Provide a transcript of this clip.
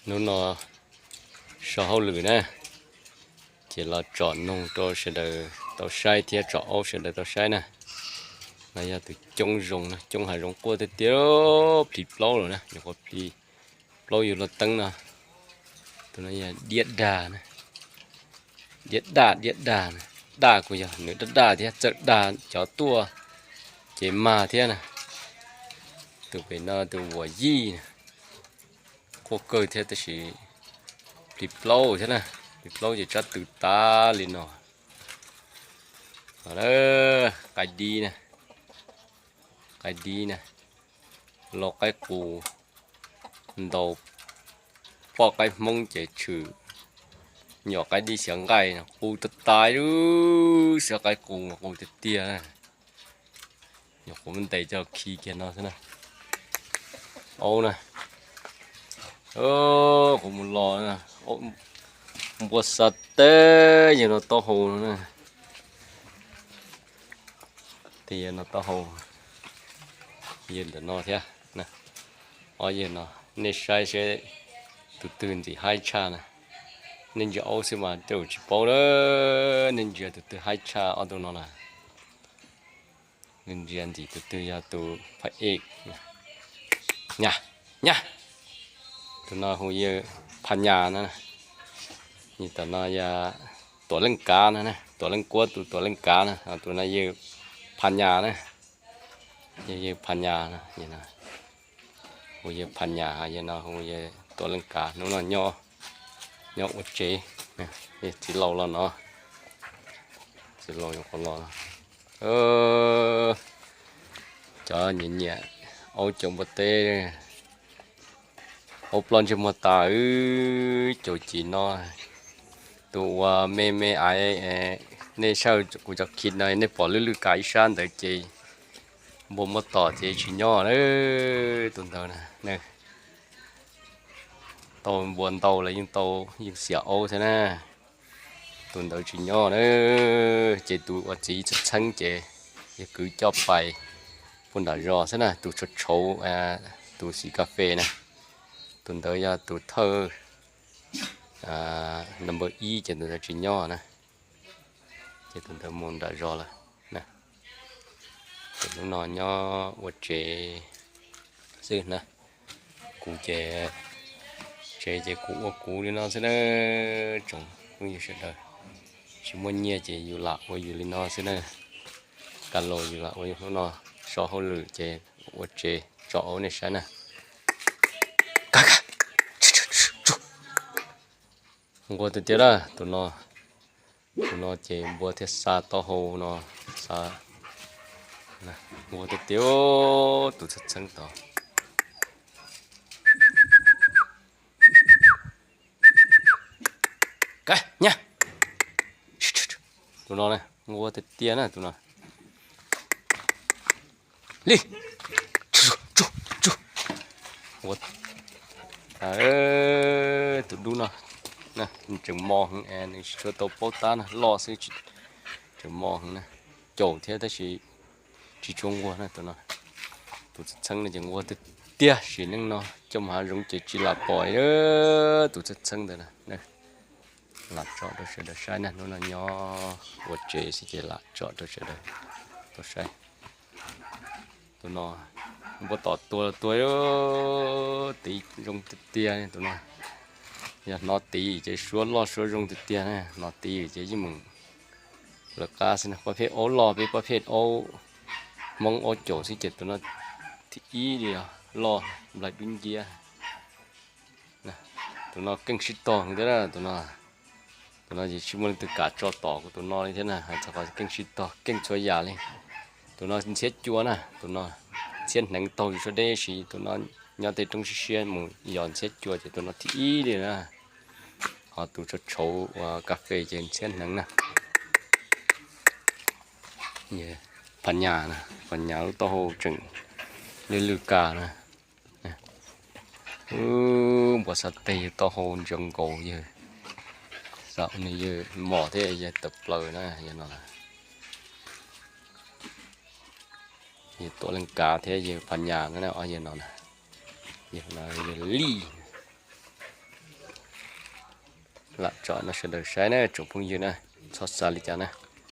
Hnub no so hauj lwm na, ces los tsom noog rau sawv daws tau saib thiab tsom aub sawv daws tau saib na. No yog tus coob zoo na, coob hav zoov quaj tiag tiag, plig plaub lawm na, nyuam qhuav plig plaub yug luag teeb no. Tus no yog diab dag na, diab daj diab dag na, daj kuj yog nws daj daj thiab txawj dag cov tuaj ces mag thiab na. Tus pem no tus vuam yij na, quaj kawg thiab tab sis plig plaub thiab na, plig plaub ces tsab tw tas li no. Qaib dib na, qaib dib na, lau qaib qus, ntaus poj qaib hmoob ces tshwm nyom qaib dib xyav nqaij no, qus tas tas lub xyav qaib qus, qus tiag tiag na. Nyuam qhuav muab ntes coj khi kiag no xwb na. Aub na, qhuav mus los, npua xa teb yawg no taub hau no na. Tej yawg no taub hau, yawg ntawm no thiab. Ob yawg no, nej saib seb tus twg ntxim haib tshaj na. Nej ntsia aub xwb mas tej zaum tsis paub lawm, nej ntsia tus twg haib tshaj ob tug no na. Nej ntsia ntxim tus twg yog tus phaj ej. Nyab, nyab, tus no hu yawg Phas Nyas no. Tom no yog Tuam Leej Kav no, Tuam Leej Kuab tus Tuam Leej Kav no, tus no yawg Phas Nyas na. Yog yawg Phas Nyas no, hu yawg Phas Nyas, yawg no hu yawg Tuam Leej Kav. Hnub no nyob ua tsev, txiv laus los no, txiv laus nyuam qhuav los. Cov nyiam nyiam aub caum npua teb, aub ploj ntsej muag tas, caum cim no. Tus uas me me aiv, nej saib kuv cov khi no nej pom lwj lwj kav ib sab ntawd ces npua muab tom ces tsis nyob na. Tus ntawd na, tau npua ntau los yeej tau, yeej xiam aub thiab na. Tus ntawd tsis nyob na, ces tus uas txiv txheeb txheeb ces yog kwv coj pais puag nram zos xwb na, tus tshauv tshauv, tus xim kas fes na. Tus ntawd yog tus thawj number ib ces tus ntawd tsis nyob na, ces tus ntawd mus nram zos lawm. Ces hnub no nyob ua tsev xwb na. Kuv ces, tsev ces kuv ua kuv li no xwb na. Tsoom phooj ywg sawv daws, tsis muaj nyiaj ces yus lam ua yus li no xwb na. Kaj los yus lam ua yus hnub no, so hauj lwm ces ua tsev tso aub nej saib na. Nquag tiag tiag lawm tus no. Tus no ces npua thiaj xa taub hau no, xa nquag tiag tiag. Tus txheeb txheeb tod, ka nyab, tus no nquag tiag tiag na tus no. Li, tus dub no tseem mos heev, nws tsis tshua tau paub tab na, loj xwb, tseem mos heev na. Caum thiab tab sis tsis tshua nquag na tus no. Tus txheeb txheeb no ces nquag tiag tiag, sim neej no coj mus hav zoov ces tsis lam pom tus txheeb txheeb ntawd na. Lam tso rau sawv daws saib na, hnub no nyob ua tsev xwb ces lam tso rau sawv daws tau saib. Tus no npua tom tuag tuag, tid zoo tiag tiag tus no. Yog hnov tid ces suab loj suab zoo tiag tiag na, hnov tid ces yeej meem lawv qab xwb na. Pab pheej aub loj peb pab pheej aub Hmoob aub caum xwb ces tus no thib ib li os, loj nplaig dub nciab. Tus no keej sib tog thiab tus no. Tus no ces tsis muaj leej twg kam tso tom kuv tus no li thiab na, hais txog qhov keej sib tog keej txhua yam li. Tus no ntxhiab cua na, tus no ntxhiab hneev taug yus suab deb, sis tus no nyob tej roob siab siab mus yos ntxhiab cua ces tus no thib ib li na. Ho tus tshauv tshauv uas kas fes ces ntxhiab hneev na. Phas Nyas na, Phas Nyas lub taub hau tseem lwj lwj kas na. Npua xav teg yawg taub hau ntsia nkaus yawg, xav ua nws yawg mos thiab yawg tawm plaws na, yawg no. Yawg Tuam Leej Kav thiab yawg Phas Nyas na, ob yawg no na. Yawg no yawg Lij, Lam tso no sawv daws saib na tsoom phooj ywg na, txhob xav li cas na.